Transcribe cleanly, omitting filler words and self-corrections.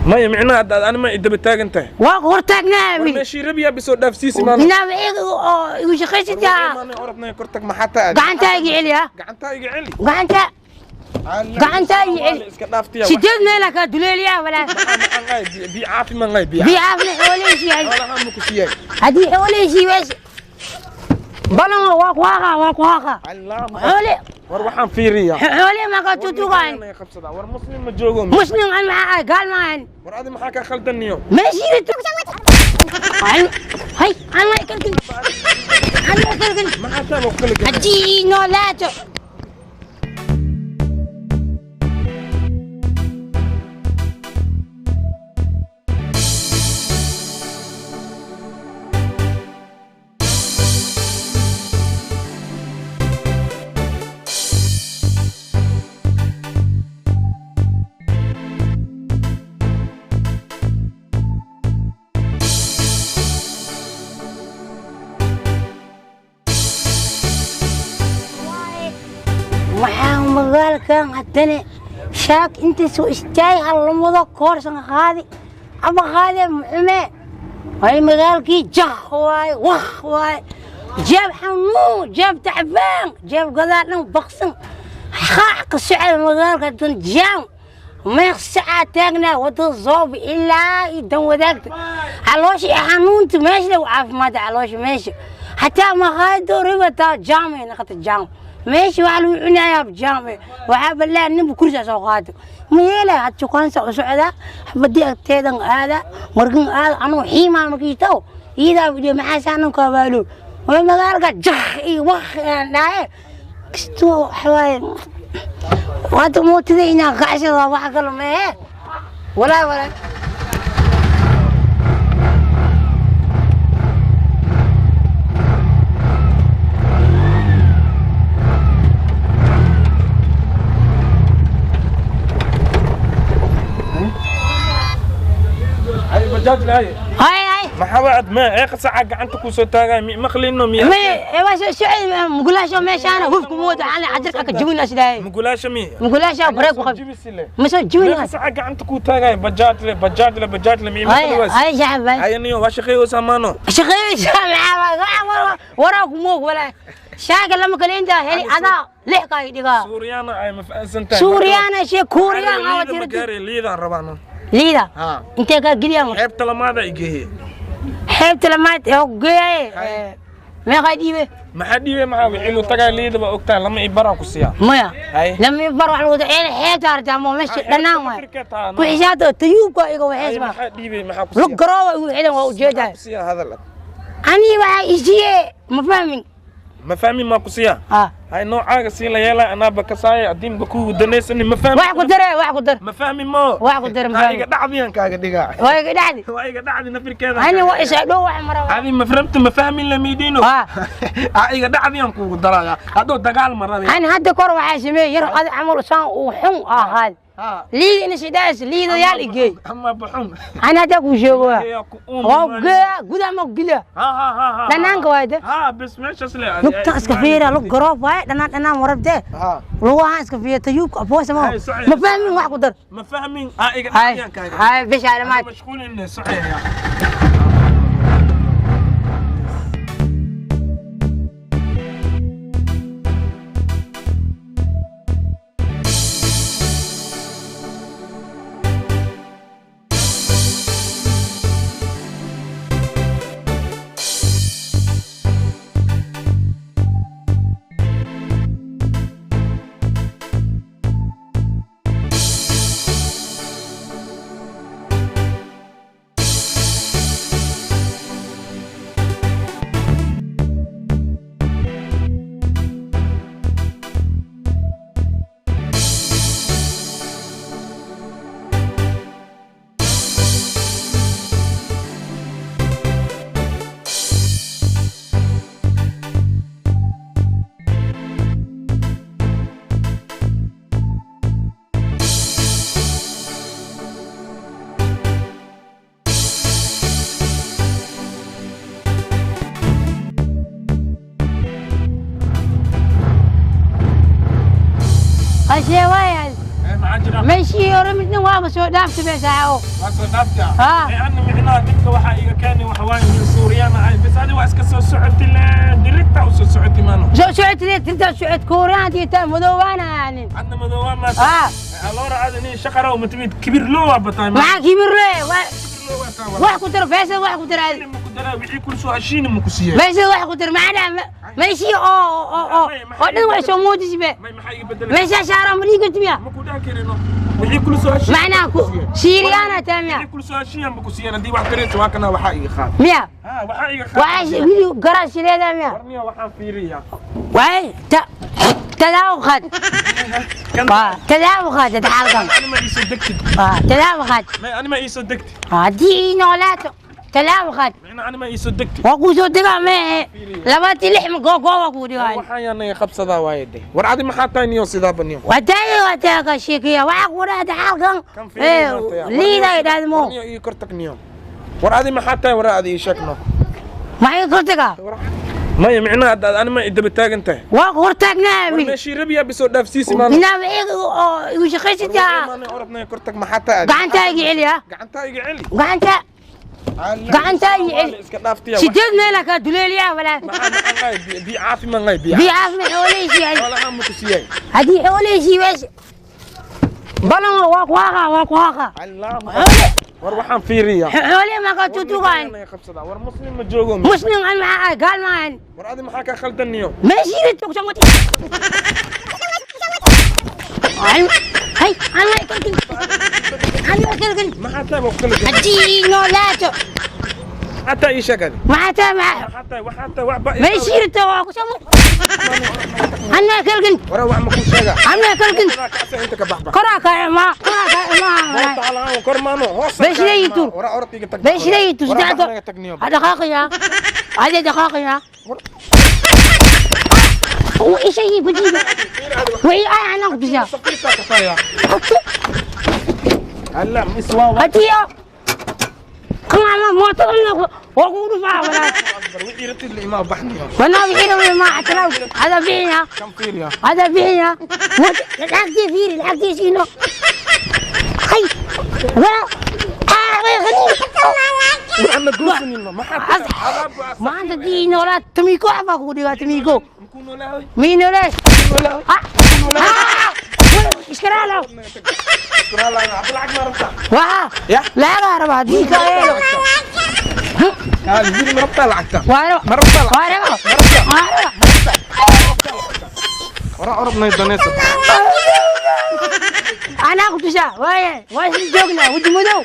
Maya, micnaha hadda ani ma idaba taagan tahay? Waa ku hortaagnaa. War wiil. Meeshii rabiyaa bisoo dhaafsiisi maano. Minaa oo igu shaqaysataa. Orodnay, kortag, maxaa taa? Gacantaa iga celi ha. Gacantaa iga celi. Gacanta, gacantaa iga celi. Iska dhaaftiya. Sideed meelaa kaa duleeliyaa walaa. Bi caafimaad ngay bi. Bii caafina xoolihiisii. Xoolaha ma ku siiyay? Haddii xoolihiisii wees balan waa ku haaqa, waa ku haaqa xooli. War waxaan fiiriyaa. Xoolihi maa kaa tutugaan. Qabsadaa, war muslim ma joogo? Muslim an maxaa ahay? Gaal ma ahan. War adi maxaa kaa khaldaniyo? Meeshii hay an ma kalkin, an ma kalkin. Maxaa taa ku kala? Haddii noolaato. Waxaan magaalkan haddana shaak inta soo istaagay hallamado koorsan qaadi ama qaade muxume way magaalkii jak waay, wak waay, jeeb xanuun, jeeb tacbaan, jeeb gadaal dhan baqsan, qaac ka socda magaalka dan jaam. Meeq sacaa taagnaa wadada zooba ilaa iyo dan wadaagta. Caloosha iyo xanuunta meesha lagu caafimaada, caloosha meesha hataa maqaayado ribataa jaamay naqata, jaam meesha waxaa lagu cunayaa jaame. Waxaa balaa ninba kursiga soo qaato ma yeelay. Had jukaansa u socdaa, xabadii agteedan aada markin aada anuu xiimaa makiitow iidaa idhi maxaa saanan kaabaalo way magaalka jak iyo wak aan dhahaye kastoo waxawaaye hadda mootida inaan kacsada wax kale mehe walaa walaa. Ay bajaaj lahay. Hay hay. Maxaa wacad ma eeqa saca gacanta ku soo taagay mi maqlino miya? Waa soo socday mugulaasho meeshaana hufku mooda aan cajarka ka jibina sidaay. Mugulaasha mi? Mugulaasha bareeg ku qab ma soo jibina. Meeqa saca gacanta ku taagay bajaaj le, bajaaj le, bajaaj le, mi hay maqli waas. Hay saaxib hay. Hay niyo, waa shaqeeyo samaano. Shaqeeysa maxaa waraa ku moog walaa shaaga lama kale inta heli adaa lix kaa dhigaa. Suuriyana ay ma fahansan tahay? Suuriyana shee kuuriyaan awa tirada tirada liidaan rabaano. Liida? Ha. Intee kaa geliyaa marka? Xeebta lamaada igeeye. Xeebta lamaad ee geeyaye meeqaa dhiibe? Maxaa dhiibe? Maxaa wixii lu tagaa liida ba ogtahay, lama i baraa ku siiyaa. Maya. Hay. Lama bar wax lagu ee xeebta artaa mo meesha dhanaan waay. Afrika taa. Ku xisaabta tayuubka iga Hay, waxeys ma. Maxaa dhiibe? Maxaa ku lug siiyaa? garoowa igu xidan waa ujeedaa. Ku siiyaa hadal. Ani waxaa isiiye ma fahmin. Ma fahmin maa ku siiyaa? Ah. Hay, noocaaga sii la yeelaa anaaba kasaaya adiinba kugu danaysani ma fahmin. Wax ku dare, wax ku dar. Ma fahmin mo. Wax ku dar, ma Ha fahmin. Iga dhacdiyan kaaga dhigaa. Waa iga dhacdi. Waa iga dhacdi nafirkeeda. Ani waa isa dhow wax mara. Adi ma fahamta? Ma fahmin lamiidino. Ah. Ha, iga dhacdiyan kugu daraya hadduu dagaal ma rabin. Ani hadda kor waxaa sameeyey yar adi camal saan uu xun ahaad Ha. liida ina sidaas liidayaal igeey. Ama baxun. Ani hadda kuu sheego Ilaahay ku uumi. waa geeya gudaha ma geliya. Ha ha ha ha. Dhanaanka waay de. Ha, bes meeshaas le. Lugta iska fiira, lug garoob waaye, dhanaan dhanaan warabtee. Ha. Lugahaan iska fiira tayuubka afoosa ma. Hay, socod. Ma fahmin, wax ku dar. Ma fahmin, ha iga hay dhacdiyan kaaga. Hay bisha alamaad. Mashquul inay socaya. Qashee waay. Maxaa jira? Meeshii Midna waaba soo dhaaftay be saaxiibo. Waa soo dhaaftaa. Ah. Ee anna micnaha dhibka waxaa iga keenay waxa waaye nin Suuriyaan ahay, bas adi waa iska soo socoti le, dirigta u soo socoti maano. Soo socotay tinta socod kuuraantii ta madoobaana aanin. Adna madoowaa maata. Ah. Aloora aada nin shaqara uma timid, kibir loo waa bataa. Maxaa kibirre? Kibir loo waa taa. Wax ku dar feesad, wax ku dar aadi. Ma ku daraa wixii kul soo heshiina ma ku siiyey? Meesha wax ku dar macnaha meeshii oo dhan way soo muujisay be. May maxaa iga bedelay? Meesha shaara ma dhiiga timiya. Ma ku dhaha karino wixii kul soo heshiina. Macnaha ku siiriyaana taamiya. Wixii kul soo heshiina ma ku siiyeen haddii wax karayso waa kana waxaa iga qaad. Miya? Ha, waxaa iga qaad. Waxaa wiil garaash leedahay miya? Warniya waxaan fiiriyaa. Waay ta talaaw qaad. Kan. Waa talaaw qaad halkan. Ani ma iisoo degtid. Waa talaaw qaad. May ani ma iisoo degtid. Haddii ii noolaato talaaw qaad. Micnaa ani ma iisoo degtid. Waa kuu soo degaa mee 26 ma googoo waa kuu dhigaa. Waxaan yaa naga qabsadaa waaye de. War adi maxaa tahay niyo sidaaba niyo? Wataay wataa ka sheekeya waxaa ku dhahda halkan. Kan fiiri maanta yaa. Liida idhaahdo mo. Warniyo ii kor tag niyo. War adi maxaa tahay? War adi ii sheeg no. Maxay kortagaa? Maya micnaha hadda ani ma idaba taagan tahay. Waa ku hortaagnaa. War meeshii rabiyaa bisoo dhaafsiisi maano. Inaa oo igu shaqaysataa. Maano orodnaya kor tag, maxaa tahay adi? Gacantaa iga celiya. Gacantaa iga celi. Gacanta gacantaa iga celi. Iska dhaaftiya. 8 meela kaa duleeliyaa walaa. Maxaa maxaa ngay bi caafi ma ngay bi. Bii caafimaad xooleysi. Xoolaha ma ku siiyay? Haddii xooleysi wees balan waa ku haaqa, waa ku haaqa. Allaah. War waxaan fiiriyaa. Xoole ma kaa tutugaan. Naga qabsadaa. War muslim ma joogo. Muslim an maxaa ahay? Gaal ma ahan. War adi maxaa kaa khaldan niyo? Meeshii togsan wati hay an ma kalkin, an ma kalkin. Maxaa tahay waa ku kala duwan? Haddii noolaato. Maxaa tahay ii sheeg adi? Maxaa tahay maxaa? Maxaa tahay waxaa tahay waxba. Meeshii waa ku soo an ma kalkin. War wax ma kuu sheegaa? An ma kalkin. Koraa kacsa inta ka baxba. Koraa ka ma koraa ka ma. Taala kor maano hoos. Beeshii tur. War orod iga tag. Beeshii tur. War Saddex. naga tag niyo. دقاقية هذه دقاقية وإيش هي بجيبه وهي أنا بجا. Safiirtaa ka tahay. Alla iswaa. هدية كم عم ما تقولنا وأقول فا ولا. Wixii rabtid la imaa bax niyo. وانا بحيرة ما اعتراف هذا فينا. Kan fiiriyaa. هذا فينا الحق دي فيري الحق دي شينو هاي ولا آه. Waxaan goosanino maxaa tahay? ما عندك دي ولا تميكو عفاك ودي تميكو. Muku noolaahay. مين ولا Noolaahay. آه اشترى له. Lacag ma rabtaa? واه. Ya. لا لا ربع ديك ايه. Kaal wiil ma rabtaa lacagta? وارو. Ma rabtaa lacag? وارو. Ma rabtaa? وارو. Wara orodnay danaysa. انا كنت شا واي واي جوجنا ودي مدو.